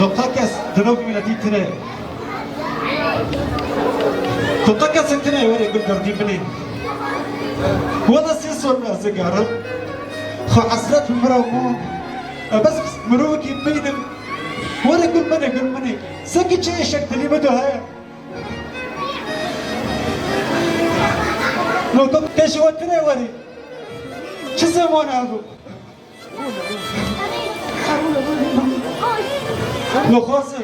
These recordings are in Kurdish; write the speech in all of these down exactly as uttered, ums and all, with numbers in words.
Heta kes di nav miletî tune ye. Heta kesek tune ye were gul derdî min ê. Wele sê sal me ez ê gerim. Xwe hesret bi min re bû. E bes mirovekî bînim. Were gul min ê, gul min ê. Sekî çi êşek dilî min de heye. Lo tu te ji we tune werî. Çi zeman hebû? Lo xorze.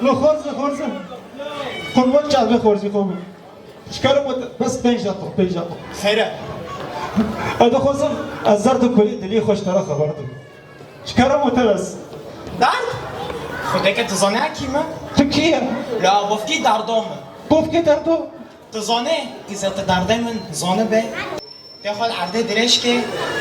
Lo xorze, xorze. Qurban çavê xorzî xwe bû. Çikarim wet bes pênc deqo, pênc deqo. Xêre. Ez dixwazim ez zerdê kulî dilî xwe ji te re xeber dim. Çikarim wet bes. Dard? Xwedeke tu zane kî me? Tu kî ye? La bofkî dardo me. Bofkî dardo? Tu zane, îza tu dardê min zane be. Te xwe li erdê dirêj ke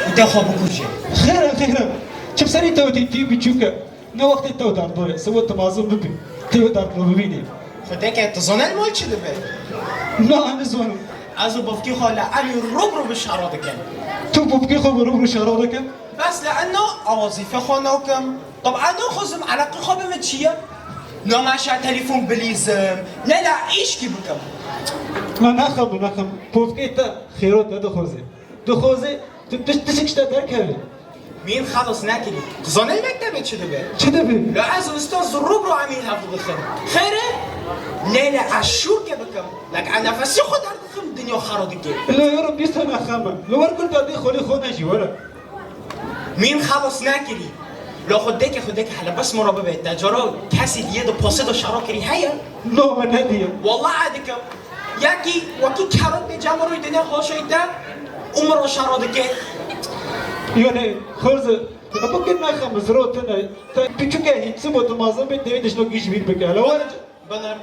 û te xwe bikuje. Xêr e, xêr e. Çi bi serî te wetî tî biçûk e. Ne wextê te û dardo ye. Sibo tu mazin bibî. Te û dardo bibînî. Xwedeke tu zane li mal çi dibe? Na, ez nizanim. Ez û bavkî xwe li evî rû bi rû bi şaro dikim. Tu bavkî xwe bi rû bi rû şaro dikim? Bes li eno a wezîfe xwe nakim. Tab eno xwezim eleqî xwe bi min çi ye? Ne meşe telefon bilîzim, ne la îşkî bikim. Na, naxem, naxem. Bavkê te xêro te dixwaze. Dixwaze tu tişt tişt işte derkeve. Min xelas nekirî. Qizanê mektebê çi dibe? Çi dibe? La ez û ustaz rû bi rû em ê hev dixin. Xêr e? Lê lê ez şûrke bikim. Lek ez nefesî xwe derdixim, dinya xero dike. Lê yoro bîst sene xem e. Li wer gul derdê xolê xwe nejî were. Min xelas nekirî. La xwedeke xwedeke hele bes min re bibe. Te cara kesî diye de posê de şero kirî heye? No, me nediye. Wallah ez dikim. Yekî wekî kerot bê cem rûyê dine hoşê te û min re şero dike. Yone, xorze, tu bikir nexem, ziro tune. Te piçûk e, hîn sibo tu mazin bê, devê dişno gîj bîr bike. Hele were. Bilir,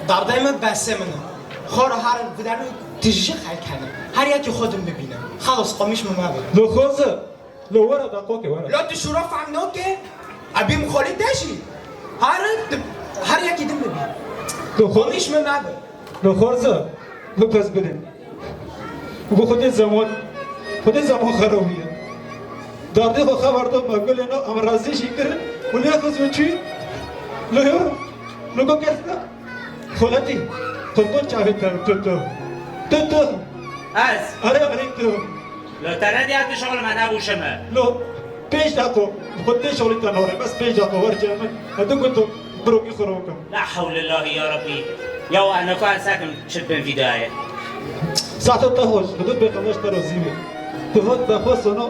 derdê min besê min e. Xora herin, viderno tijî xelk hene. Her yekî xwe din bibîne. Xelas, qomîş min mebe. Lo xorze, lo were da qoke were. Lo tu şûra fehm noke, ebî min xolî te jî. Herin, tu, her yekî din bibî. Lo xo- Qomîş min mebe. Lo xorze, lo pez bide. Û bi Xwedê zeman, Xwedê zeman xerabî ye. Derdê xwe xeber da me gulê na, em razî jî kirin û lê xwe zû çû. Lo yo, lo go kes ne. Xoletî, qurban çavê te, tu, tu. Tu, tu. Ez? Erê, erê, tu. Lo te nediya tu şixul me nebûşime. Lo, pênc deqo, xwe tê şixulî te nore, bes pênc deqo wer cem min. Ez tu goto, birokî xwe rokim. La hewle lahi ya Rabbî. Ya ene ku ez sekim çi bin vîdayê. Saeto te xweş, Xwedê pêxember ji te razî be. Tu hot be xwe sono,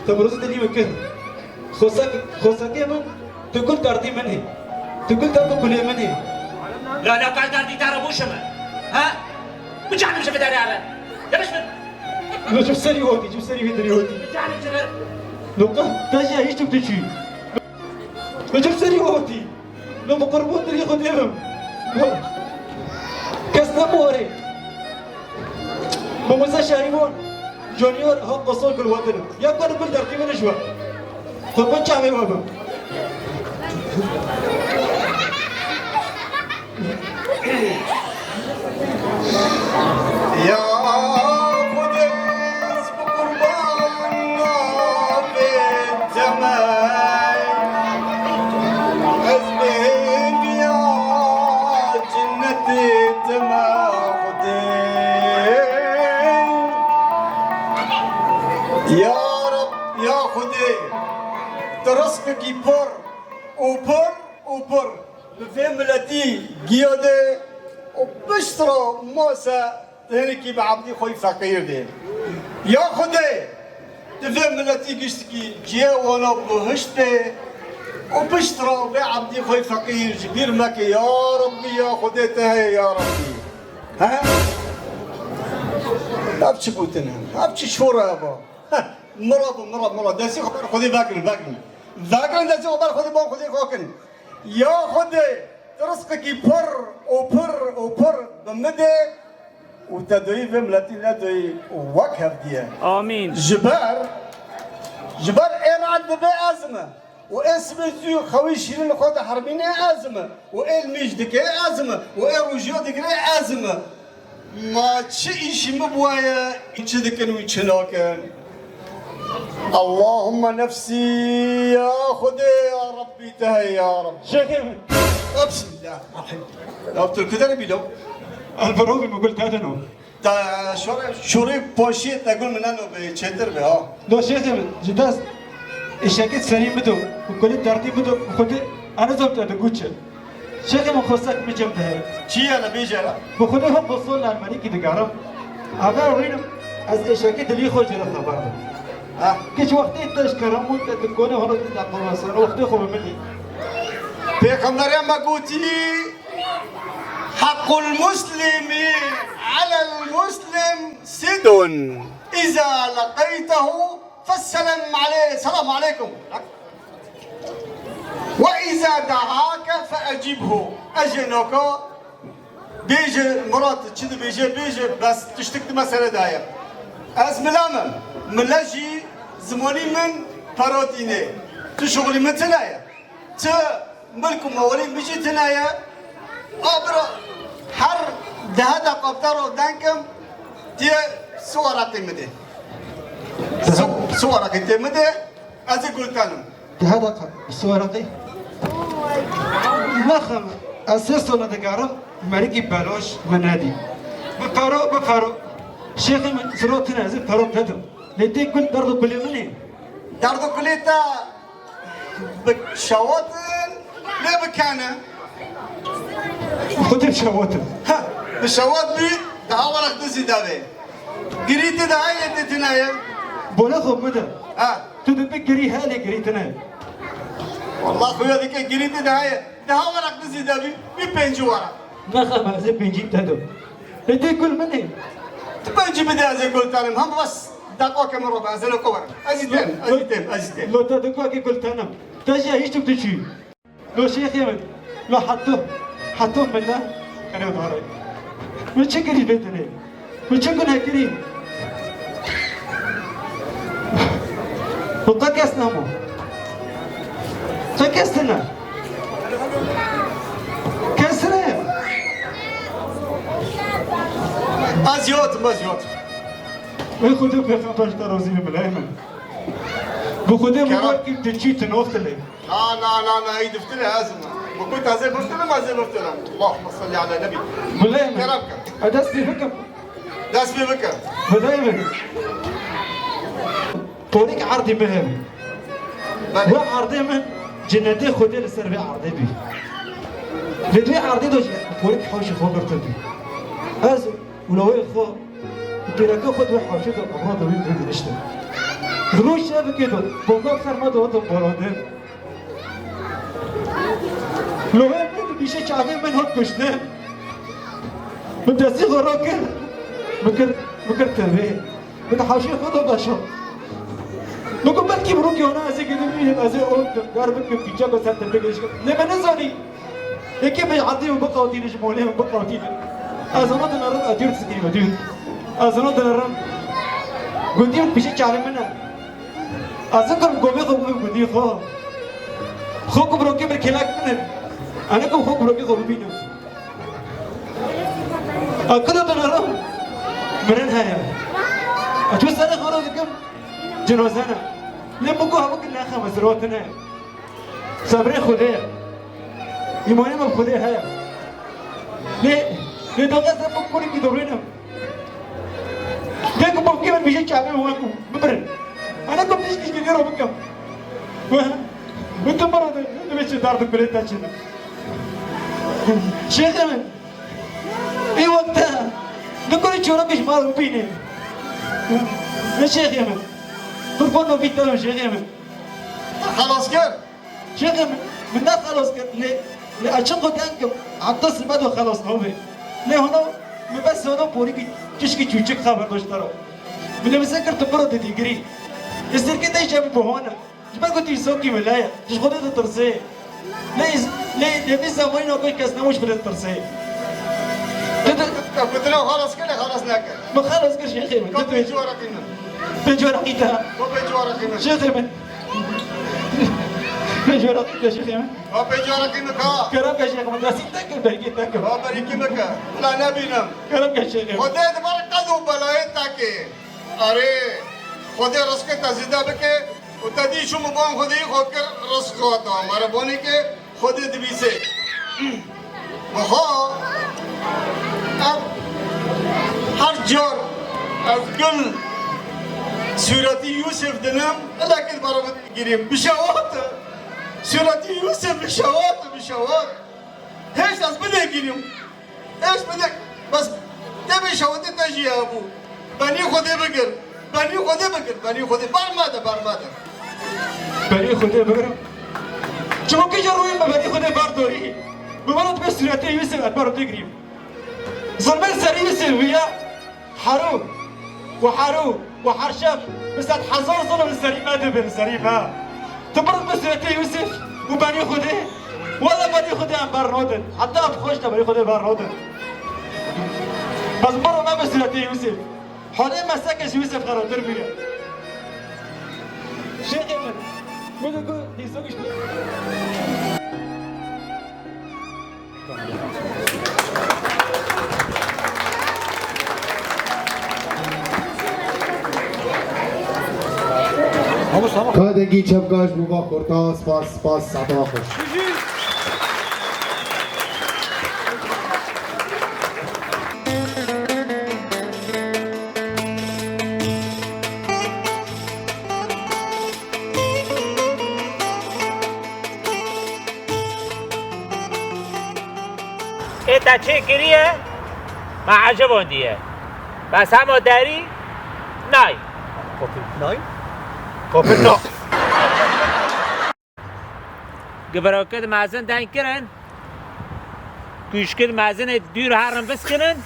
te mirozî dilî min kir. Xwesek, xwesekê min, tu gul derdî min î. Tu gul derdî kulê min î. La la kal derdî te re bûşime. Ha? Bicanim ji vî derê re. Geliş min. Lo ji serî hotî, ji serî vî dirî hotî. Bicanim ji vî. Lo ka, te jî hîç tu çû. Lo ji serî hotî. Lo bi qurban dirî Xwedê bim. Lo. Kes ne borê. Mamoste Şerîvan, Junior, ha qosol gul wetin. Ya gul gul dertî min ji we. Qurban çavê we bim. Ya Xwedê, ez bi qurban navê te me. Ez bi hêviya cinnetê te me Xwedê. Ya Reb, ya Xwedê, tu rizqekî pir û pir û pir bi vê miletî giya de û piştre mase tenekî bi ebdî xwe feqîr de. Ya Xwedê, tu vê miletî giştikî cihê wana bihişt de û piştre vê ebdî xwe feqîr ji bîr meke ya Rabbî, ya Xwedê te heye ya Rabbî. He? Ev çi gotin e? Ev çi şor e eva? Heh, mira bi, mira, mira. Destî xwe ber Xwedê vekirin, vekirin. Vekirin destî xwe ber Xwedê, ban Xwedê xwe kin. Ya Xwedê, tu rizqekî pir û pir û pir bi min de û te doyî vê miletî nedoyî wek hevdiye. Amîn. Ji ber, ji ber ê re'd bibe ez me. Û ê sibê zû xewê şîrîn li xwe dihermîne ez me. Û ê li mij dike ez me. Û ê rojiya digire ez me. Ma çi îşî min bûye, çi dikin û çi nakin? Allahümme nefsî, ya Xwedê, ya Rab. Bî te hey ya Reb. Şêxê min. Bismillahirrahmanirrahîm. Ya tu kudere bîlo? El birovî min gul te dino. Te şorê, şorê poşiyê te gul min neno bê çêtir be ha. Do şêxê min, ji dest êşekê serî min do, û kulê derdî min do, û xwedê ez nizam te digo çi. Şêxê min xwestek min cem de heye. Çi ye ne bêje la? Bi xwedê hok û sol li Amerîkî digerim. Eve rînim, ez êşekê dilî xwe jê re xeber dim. Ha. Kiç wextê te ji kerem û te dikonê holo dî te qurban ser, wextê xwe bi min dî. Pêxemberê me gotî, حق المسلم على المسلم ست. إذا لقيته فسلم عليه، السلام عليكم. وإذا دعاك فأجبه. Ez jê noka bêje, Murat, çi dibêje, bêje, bes tiştik di mesele de ye. Ez mila me, mila jî zimanî min perotîne. Tu şixulî min tune ye. Ti milk û mewelî min jî tune ye. A bira, her dehe deqa te ro denkim, tê si weraqî min dê. Si, si weraqî tê min dê, ez ê gul tenim. Dehe deqa, si weraqî? Nexem, ez sê sona digerim, merikî beloş min nedî. Bi pero, bi pero. Şêxê min ziro tune, ez ê pero te dim. Lê tê gul derd û gulê min ê. Derd û gulê te bi şewat in, lê bi ken e. Xwedê bi şewat in. Ha, bi şewat bî, daha weraq dizî davê. Girî te daha yê te tine ye. Bole xwe bide. Ha. Tu dibî girî he lê girî tine ye. Wallah xuya dike girî te daha ye. Daha weraq dizî davî, bî pêncî weraq. Nexem ez ê pêncî te do. Lê tê gul min ê. Tu pêncî bide ez ê gul tenim. Hem bas deqake min ro be, ez ê li ku werim. Ez jî têm, ez jî têm, ez jî têm. Lo te digo eke gul tenim. Te jî hîç tu diçî. Lo şêxê min. Lo heto. Heto min ne. Erê dare. Min çi kirî bê dinê? Min çi gune kirî? Hûn qe kes nemo. Qe kes tine. Kes tine. Ez yotim, ez yotim. Ey Xwedê pêxember ji te razî be, milayê min. Bi Xwedê min Kerem. Wekî tu çî tu noftilê. Na, na, na, na, ey diftir e, ez im. Bi ku tazê biftirim, ez ê biftirim. Allahümme salli ala nebi. Milayê min. Kerem ke. Ez dest pê bikim. Dest pê bike. Milayê min. Porîk erdî min hebe. Belê. Wê erdê min cinetê Xwedê li ser vê erdê bî. Li vê erdê de jî porîk hewşî xwe girtibî. Ez û lawê xwe û pîreke xwe di wê hewşê de emro di wî biniştin. Di roj şev bikê de bomba ser me de hatin balandin. Lawê min di pîşê çavê min hat kuştin. Min destî xwe rakir. Min kir, min kir tevê. Min hewşê xwe da daşand. Min got, belkî mirokê wana ez ê girî bînim, ez ê ol kim, gar bikim, pîçeka ser te bigihişkim. Lê me nezanî. Yekê min erdê min biqewtîne, ji molê min biqewtîne. Ez ana dinerim, ez dûr dikînim, dûr. Ez ana dinerim. Gundî min pîşê çavê min e. Ez nikirim gomê xwe bibim gundî xwe. Xwe ku mirokê min kêlek min in. Ez nikirim xwe ku mirokê xwe bibînim. A, ku da dinerim? Mirin heye. A, çû serê xwe ro dikim, cinoze ne. Lê min got, hemû kin nexe, me zirotine. Sebrê Xwedê ye. Îmanê me bi Xwedê heye. Lê, lê doxê ez ê bi kurikî dirûnim. Dê ku bavkê min bêje çavê wan ku bibirin. Ana ku tişkî ji nêro bikim. Wê, wê tu biro de, tu bê çi dar tu kulê te çi ne. Şêxê min. Ê wexte. Nikurê çorokê ji mal bibînê. Ne şêxê min. Qurban nobî te şêxê min. Xelas kir. Şêxê min, min ne xelas kir, lê, lê açiq û deng im, heta sibe de xelas nabe. Lê hona, min bes hona porîkî tişkî çûçik xeber da ji te re. Min lê min se kir tu biro didî girî. Ê sirkê te jî bi hona. Ji ber ku tu însokî mele ye, ji Xwedê ditirsê. Lê îz-, lê, lê vî zemanî nakoy kes newş bi ditirsê. Tu di- Ka ku tu ne xelas kir, lê xelas nekir. Min xelas kir şêxê min. Ka pêncî weraqî min. Pêncî weraqî te. Ka pêncî weraqî min. Şêxê min. Pêncî weraqî te şêxê min. Ka pêncî weraqî min ka. Kerem ke şêxê min, destî te kir, berîkê te kir. Ka berîkê min ke. Bila nebînim. Kerem ke şêxê min. Xwedê di ber qez û belayê te kê. Erê, Xwedê rizqê te zêde bike û te dî çû min ban Xwedê xwe kir, Rizqa da, merivanê ke Xwedê dibîse. Aha, ev her car ez gul sûretî Yûsif dinim, ilekê bara bigirîm, bişewat e. Sûretî Yûsif bişewat e, bişewat. Hêj ez binêgirîm. Hêj bine, bes te bişewatî te jî hebû. Benî Xwedê bigir. Benî Xwedê bigir. Benî Xwedê. Bar mede, bar mede. Benî Xwedê bigir. Çima kîja rûyê me benî Xwedê bar dorî? Bi vana dibe sûretê Yûsif ez bar digirîm. Zilmê serî Yûsif viya. Hero û hero û her şev bi sed hezar zilm li serî me dibin, li serî me. Tu bir bi sûretê Yûsif û benî Xwedê, wele benî Xwedê em bernodin. Heta em xweş de benî Xwedê bernodin. Bes biro me bi sûretê Yûsif. Holê me seke ji Yûsif xerotir bûye. Şêxê min, min digo dîzok ji Ka dengî çepka ji bo va xorta, spas, spas, saeta we xweş. Ê te çê kiriye, me ecibandiye. Bes hema derî nay. Kopil nay. Kopil no. Gibirakid mezin deng kirin. Kuşkid mezinê dûr herin biskinin.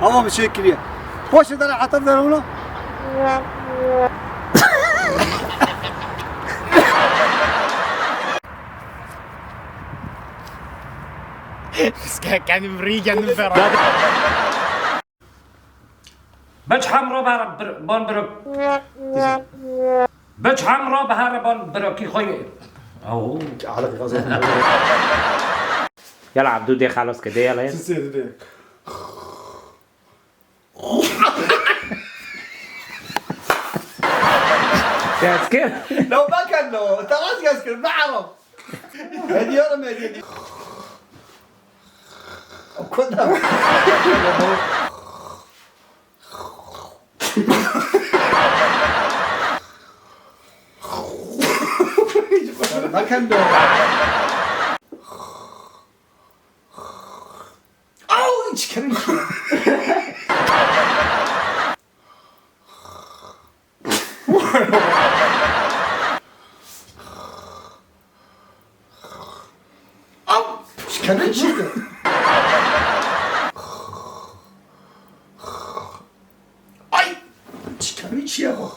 Ama bir şey kiriye. Poşet ara hatam ver onu. Kemî rî kendim ferah. Biç hemro ber-, bir-, ban biro. Biç hemro bi here ban birokî xwe. Aw. Alak gaza. Yala Abdû dê xelas ke dê yala. Sisê dê. Kes kir. Lo, bakın lo. Tamam kes kir. Be Arap. Ediyorum, ediyorum. Kodum. Bakın be. Au, çıkarın. Am, şikene çıktı. Ay, şikene çiye bak.